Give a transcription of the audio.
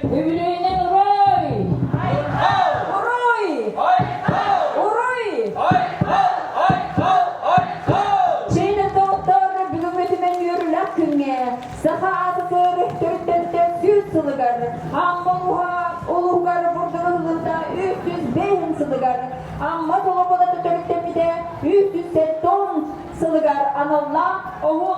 Үбүлүөйүнэн уруй! Уруй! Уруй! Чэйдэн доҕоттор, бүгүҥҥү түмэн үөрүүлээх күҥҥэ саха аатытыр төрүттэнтэн сүүс сылыгар, Амма улууһа улууһугар бурдук ыһыллыбыта 305 сылыгар, Амма Солободата төрүттэммитэ 370 сылыгар аналлаах оһуох.